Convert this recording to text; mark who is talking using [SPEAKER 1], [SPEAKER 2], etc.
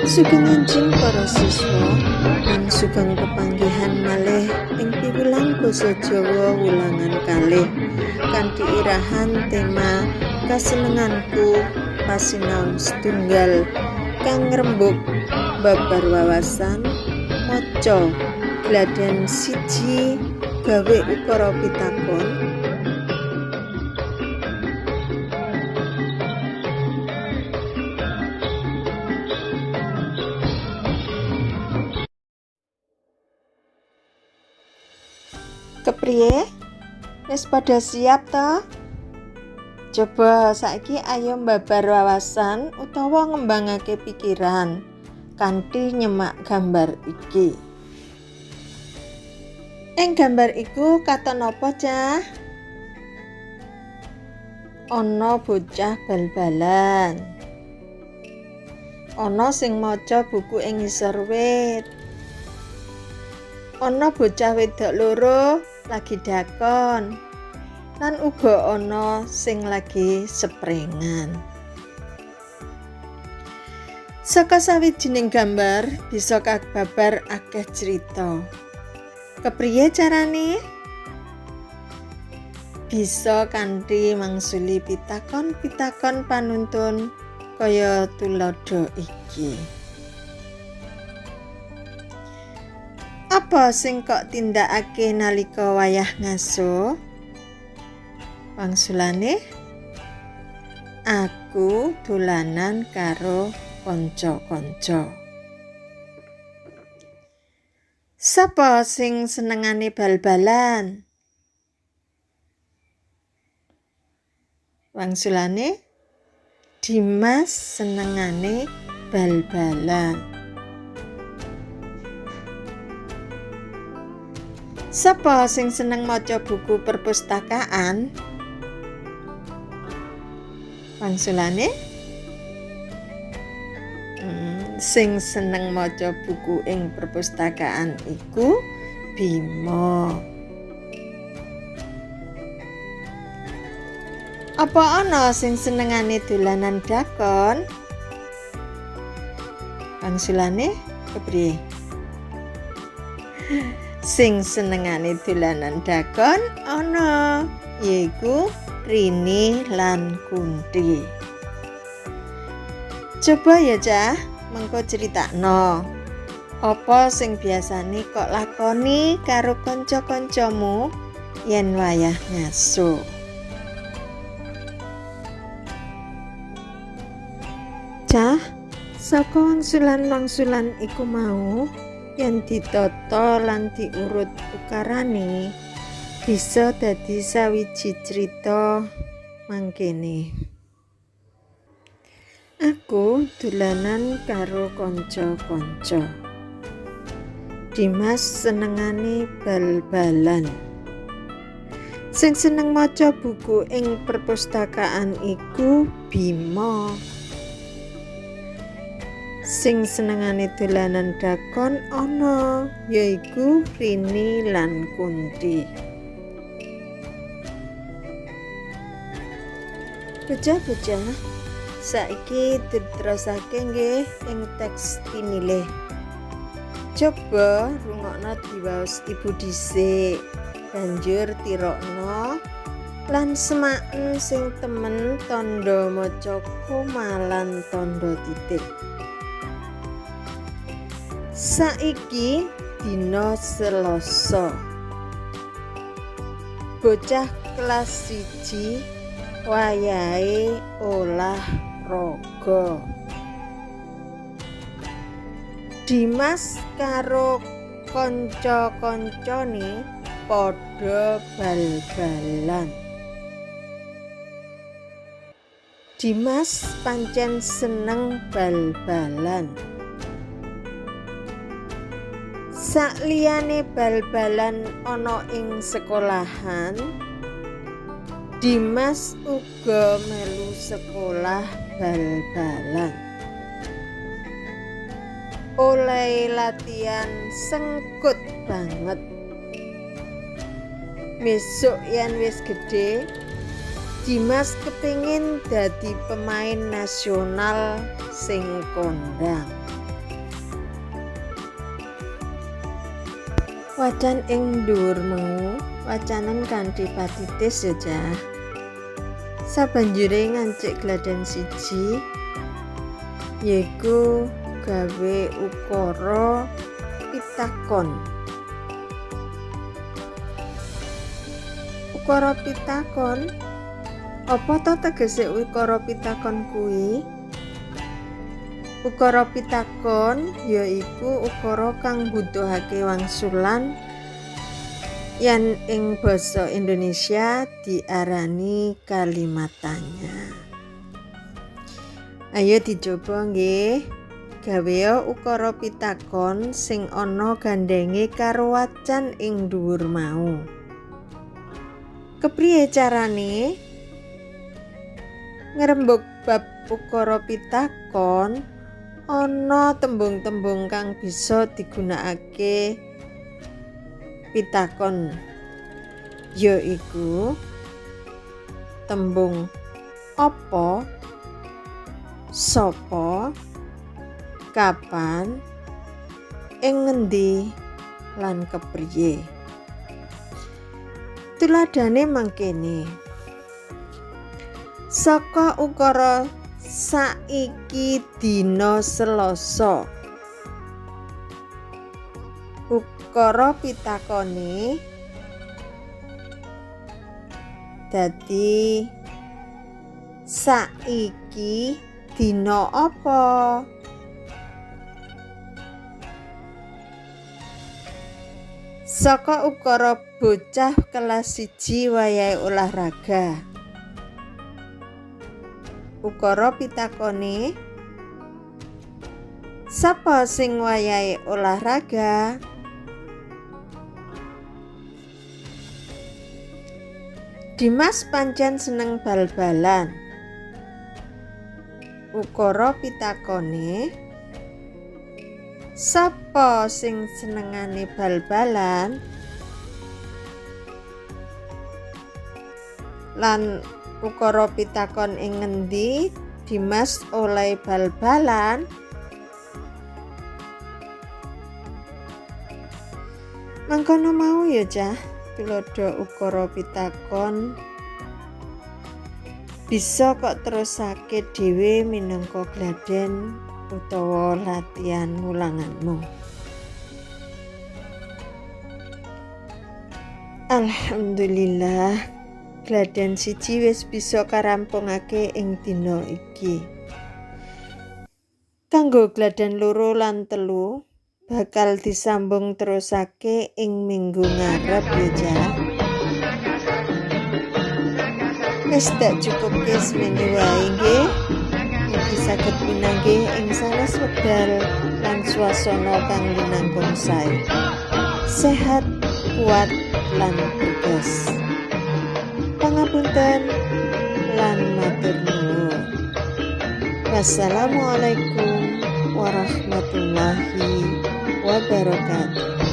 [SPEAKER 1] Sugeng enjing para siswa lan sugeng pepanggihan malih ing piwulang basa Jawa wulangan kalih kanthi irahan tema kasenenganku pasinaon setunggal kang ngrembug babar wawasan maca gladhen siji gawe ukara pitakon. Kepriye? Wis padha siap to? Coba saiki ayo mbabar wawasan utawa ngembangake pikiran kanthi nyemak gambar iki. Ing gambar iku katon apa, Cah? Ana bocah bal-balan. Ana sing maca buku ing ngisor wit. Ana bocah wedok loro lagi dakon. Lan uga ana sing lagi seprengan. Saka sawijining gambar bisa kababar akeh crita. Kepriye carane? Bisa kanthi mangsuli pitakon-pitakon panuntun kaya tuladha iki. Apa sing kok tindakake nalika wayah ngaso? Wangsulane, aku dolanan karo kanca-kanca. Sapa sing senengane bal-balan? Wangsulane, Dimas senengane bal-balan. Sapa sing seneng maca buku perpustakaan? Wangsulane, sing seneng maca buku ing perpustakaan iku Bima. Apa ana sing senengane dolanan dakon? Wangsulane kepriye? Sing senengane dolanan dakon ana, yaiku Rini lan Kunti. Coba ya, Cah, mengko critakno. Apa sing biasane kok lakoni karo kanca-kancamu yen wayah ngaso? Cah, saka wangsulan-wangsulan iku mau yen ditata lan diurut ukarane bisa dadi sawiji crita mangkene. Aku dolanan karo kanca-kanca. Dimas senengane bal-balan. Sing seneng maca buku ing perpustakaan iku Bima. Sing senengane dolanan dakon ana, yaiku Rini lan Kunti. Bocah-bocah, saiki diterusake nggih ing teks pinilih. Coba rungokno diwaos ibu dhisik, banjur tirokno lan semaken sing temen tandha maca koma lan tandha titik. Saiki dina Selasa. Bocah kelas 1 wayahe olahraga. Dimas karo kanca-kancane padha bal-balan. Dimas pancen seneng bal-balan. Sakliyane bal-balan ana ing sekolahan, Dimas uga melu sekolah bal-balan. Olehe latihan sengkut banget. Besok yen wis gedhe, Dimas kepingin dadi pemain nasional sing kondang. Wacan ing dhuwur mau wacanen kanthi patitis ya, Cah. Sabanjure ngancik gladen siji yaiku gawe ukara pitakon. Ukara pitakon, apa to tegese ukara pitakon kuwi? Ukara pitakon yaiku ukara kang mbutuhake wangsulan yen ing basa Indonesia diarani kalimat tanya. Ayo dicoba nggih. Gawe ukara pitakon sing ana gandhenge karo wacan ing dhuwur mau. Kepriye carane? Ngrembug bab ukara pitakon ana tembung-tembung kang bisa digunakake pitakon, yaiku tembung apa, sapa, kapan, ing ngendi, lan kepriye. Tuladhane mangkene. Saka ukara saiki dina Selasa, ukara pitakone dadi saiki dina apa? Saka ukara bocah kelas 1 wayahe olahraga, ukara pitakone sapa sing wayahe olahraga? Dimas pancen seneng bal-balan. Ukara pitakone sapa sing senengane bal-balan? Lan ukara pitakon ing ngendi Dimas oleh bal-balan? Mangkono mau ya, Cah, tuladha ukara pitakon bisa kok terusake dhewe minangka gladen utawa latihan ngulanganmu. Alhamdulillah, gladen siji wis bisa karampungake ing dina iki. Kanggo gladen loro lan telu bakal disambung terusake ing minggu ngarep ya, Cah. Wis tak cukupke semene wae nggih. Mugi saged pinanggih ing sanes wekdal lan swasana kang linangkung sae. Sehat, kuat lan bergas. Pangapunten lan matur nuwun. Wassalamualaikum warahmatullahi wabarakatuh.